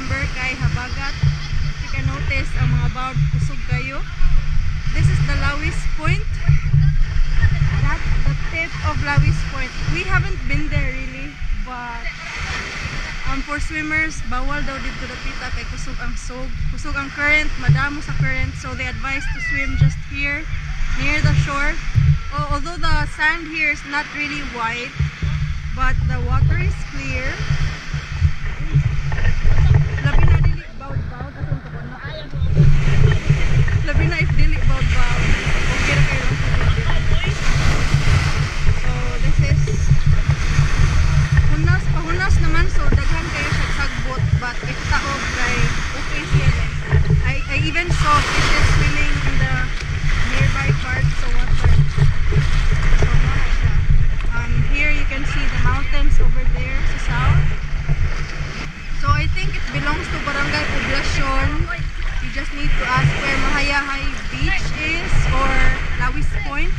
November kay habagat. You can notice ang mga bawd kusog kayo. This is the Lawis Point. That's the tip of Lawis Point. We haven't been there really, but for swimmers, bawal daw dito dapita kay kusog ang sog, kusog ang current, madamo sa current, so they advise to swim just here near the shore. Oh, although the sand here is not really white, but the water is clear. Labi na dili bawd-bawd asan to ko na. Labi na if dili bawd-bawd. Okay ra kayo ang tubig dito. So this is hunas, pahunas naman, so daghan kayo siya sagbot, but if taob kay okay siya guys. I even saw fishes swimming in the nearby parts of water. So mao na siya. Here you can see the mountains over there sa south. So I think it belongs to Barangay Poblacion. You just need to ask where Mahayahay Beach is or Lawis Point.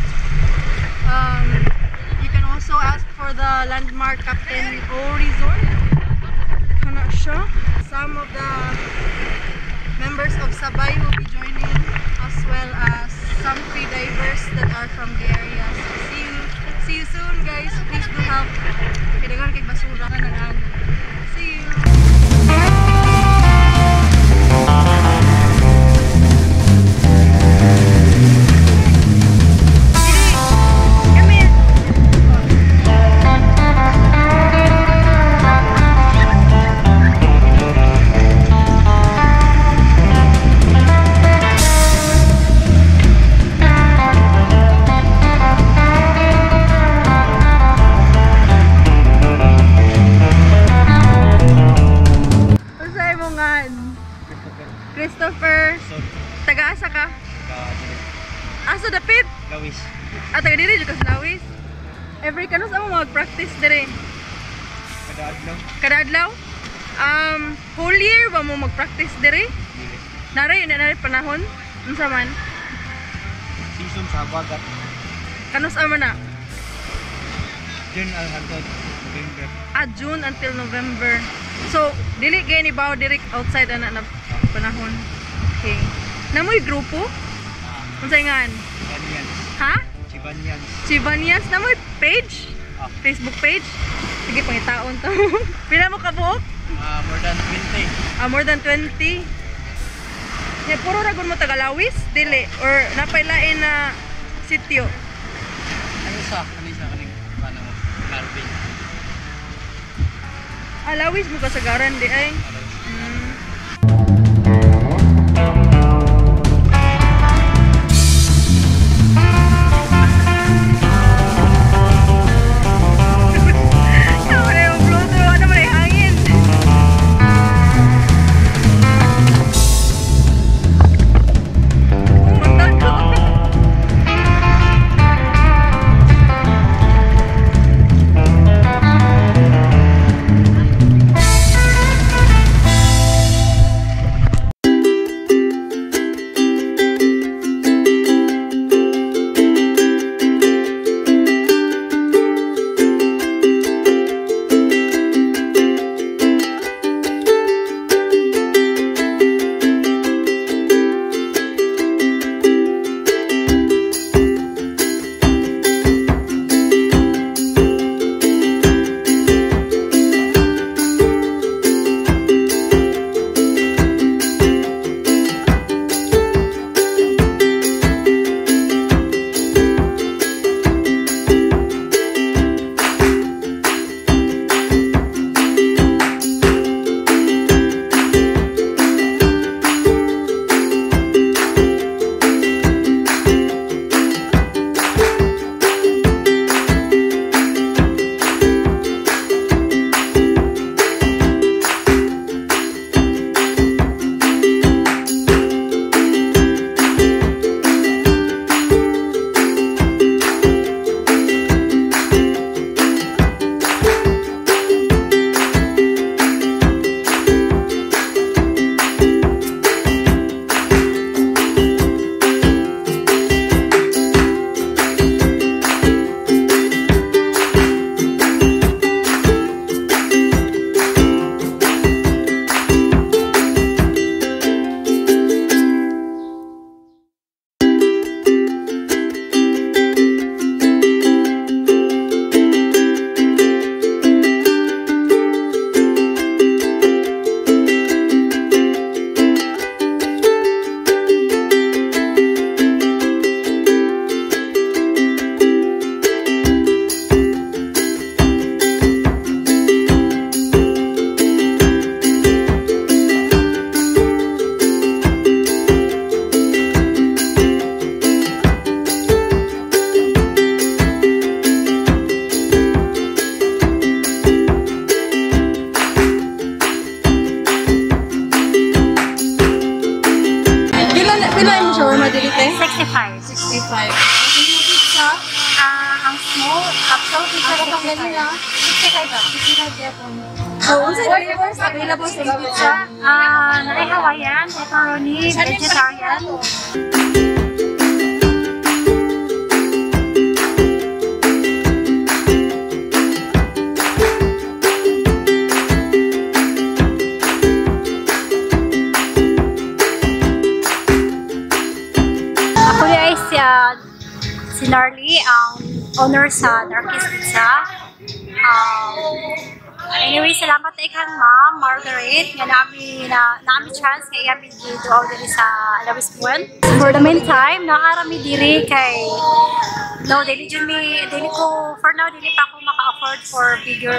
You can also ask for the landmark Captain O Resort. Kana siya. Some of the members of Sabay will be joining, as well as some free divers that are from the area. So see you soon, guys. Please do help. Kay daghan kay basura ka ng ano. See you. Come here. Unsay mo ngan? Christopher. Taga-asa ka? Asa dapit? Lawis. Ah, taga diri jud ka sa Lawis. Every kanus mo mag-practice dire? Kada adlaw. Kada adlaw? Whole year ba mo mag-practice dire? Dili. Naray na naray panahon? Unsa man? Season sa habagat. Kanus man na? June hangtod November. Ah, June until November. So, dili kay ni bawo diri outside ana na panahon. Okay. Namoy grupo? Unsay ngan? Chibanyans. Ha? Chibanyans. Chibanyans, namoy page? Ah. Facebook page? Sige, pangitaon to. Pila mo kabuok? More than 20. Ah, more than 20. Ya, puro ra gud mo tagalawis, dili or napailain na sitio? Ano sa? Ano sa kaning ano mo? Marvin. Ah, Lawis mo kasagaran di ay. Ano yung Bluetooth? Ano man yung hangin? Pumunta ko. dili te? 65. 65. Ang inyong pizza? Ah, ang small, actual pizza, Ang katong 65. ganina? 65 ba? 65 gyapon. So, unsay flavors available sa inyong pizza? Ah, naay Hawaiian, pepperoni, vegetarian. Ako ni ay si Narly, ang owner sa Narkis Pizza. Anyway, salamat na ikang Ma'am Margaret nga nami chance nga iyami giduaw diri sa Lawis Point. For the meantime, naarami diri kay no dili jud mi dili ko for now dili pa ako maka-afford for bigger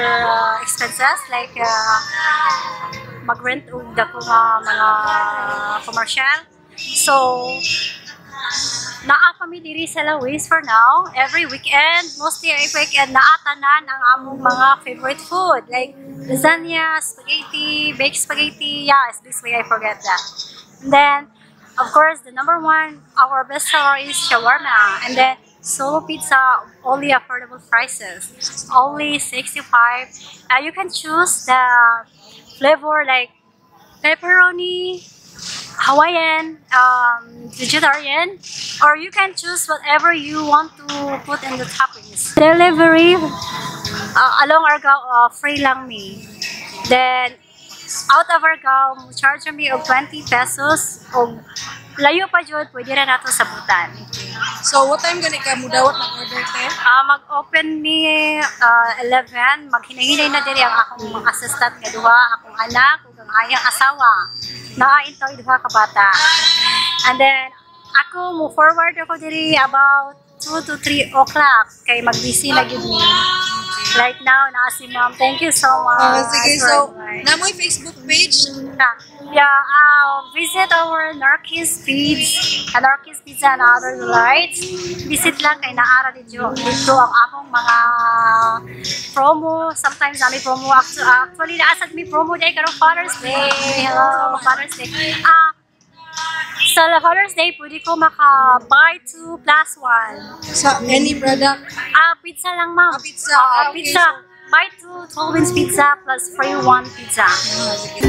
expenses like mag-rent og dako nga mga commercial. So, naa kami diri sa Lawis for now. Every weekend, mostly every weekend, naa tanan ang among mga favorite food. Like lasagna, spaghetti, baked spaghetti. Yeah, it's baked spaghetti, I forget that. And then, of course, the number one, our best seller is shawarma. And then, solo pizza, only affordable prices. Only 65. You can choose the flavor like pepperoni, Hawaiian, vegetarian, or you can choose whatever you want to put in the toppings. Delivery, along Argao, free lang mi. Then, out of Argao, mo charge mi og 20 pesos og layo pa jud, pwede ra nato sabutan. So, what time gani ka mudawat mag-order te? Ah, mag-open mi 11, maghinahinay na diri ang akong mga assistant nga duha, akong anak ug ang ayang asawa. Naa intoy duha ka bata. And then ako mo forward ako diri about 2 to 3 o'clock kay mag-busy na gyud mi. Right now naa si Ma'am. Thank you so much. Oh, sige, so, for invite. Namoy Facebook page. Yeah, visit our Narkis feeds, Narkis Pizza and other delights. Visit lang kay naara dito, dito ang among mga promo. Sometimes nami promo. Actually, naasad mi promo day karong Father's Day. Hello, Father's Day. Ah, sa Father's Day, pwede ko maka buy 2 plus 1. Sa any product. Ah, pizza lang, ma'am. Ah, pizza. Oo, Ah, okay. pizza. Buy 2 12 inch pizza plus free 1 pizza. Ah, sige.